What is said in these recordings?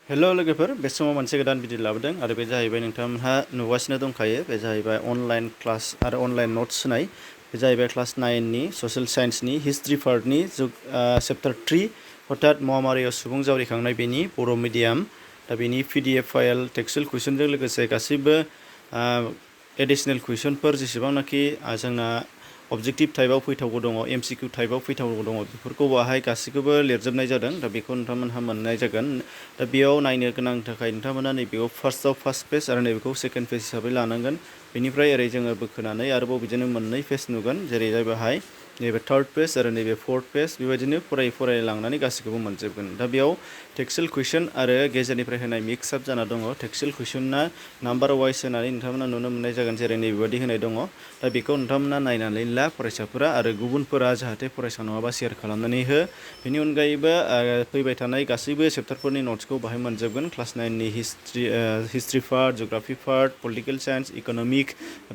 Hello लोगोफोर बे समाव मोनसे गोदान भिडिअ लाबोदों आरो बे जाहैबाय नोंथांमोनहा नुगासिनो दंखायो बे जाहैबाय अनलाइन क्लास आरो अनलाइन नोट्स होनाय बे जाहैबाय क्लास 9 नि ससियेल साइन्सनि हिस्ट्री पार्टनि चैप्टार 3 अर्थात महामारियाव सुबुं जावरिखांनाय बेनि बर' मिडियाम दा बेनि पीडीएफ फाइल टेक्सुअल कुइसनजों लोगोसे गासैबो एडिशनेल कुइसनफोर जेसेबांनाखि जोंना अबजेक्टिव टाइपआव फैथावगौ दङ एमसीक्यू टाइपआव फैथावगौ दङ बेफोरखौ बाहाय गासैखौबो लिरजोबनाय जादों दा बेखौ नोंथांमोनहा मोननाय जागोन दा बेयाव नायनो गोनां थाखाय नोंथांमोना नैबेखौ फार्स्ट पेज आरो नैबेखौ सेकेन्ड पेज हिसाबै लानांगोन बेनिफ्राय ओरै जोङो बोखोनानै आरोबाव बिदिनो मोननै पेज नुगोन जेरै जाबाय नैबे थार्ड पेज आरो नैबे फोर्थ पेज बेबायदिनो फरायै लांनानै गासैखौबो मोनजोबगोन दा बेयाव टेक्सुअल कुइसन आरो गेजेरनिफ्राय होनाय मिक्स आप जाना दङ टेक्सुअल कुइसनना नाम्बार वाइज होनानै नोंथांमोना नुनो मोननाय जागोन जेरै नैबेबायदि होनाय दङ दा बेखौ नोंथांमोना नायनानै ला फरायसाफोरा आरो गुबुनफोरा जाहाथे फरायसा नङाबा शेयार खालामनानै हो बेनि अनगायैबो फैबाय थानाय गासैबो चैप्टारफोरनि नोट्सखौ बाहाय मोनजोबगोन क्लास 9 नि history part geography part political science economic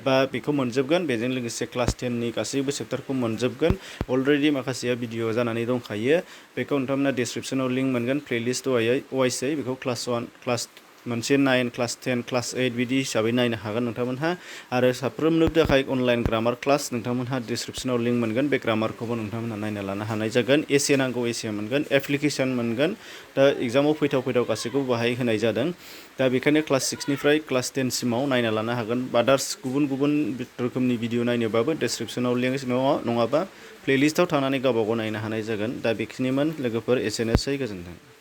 बा बेखौ मोनजोबगोन बेजों लोगोसे क्लास 10 नि गासैबो चैप्टारखौ मोनजोबगोन अलरेडि माखासेया भिडिअ जानानै दंखायो बेखौ नोंथांमोना डिस्क्रिप्शनाव लिंक मोनगोन प्लेलिस्ट वाइसै बेखौ क्लास 1 क्लास मोनसे 9 क्लास 10 क्लास 8 बिदि हिसाबै नायनो हागोन नोंथांमोनहा आरो साफ्रोमनो थाखाय अनलाइन ग्रामार क्लास नोंथांमोनहा डिस्क्रिप्शनाव लिंक मोनगोन बे ग्रामारखौबो नोंथांमोनहा नायना लानो हानाय जागोन एसे नांगौ एसे मोनगोन एप्लिकेशन मोनगोन दा एग्जामाव फैथाव गासैखौबो बाहाय होनाय जादों दा बेखायनो क्लास 6 निफ्राय क्लास 10 सिमाव नायना लानो हागोन आदार्स गुबुन रोखोमनि भिडिअ नायनोबाबो डिस्क्रिप्शनाव लिंक नङाबा प्लेलिस्टआव थांनानै गावबा गाव नायनो हानाय जागोन दा बेखिनिमोन लोगोफोर एसेनोसै गोजोन्थों।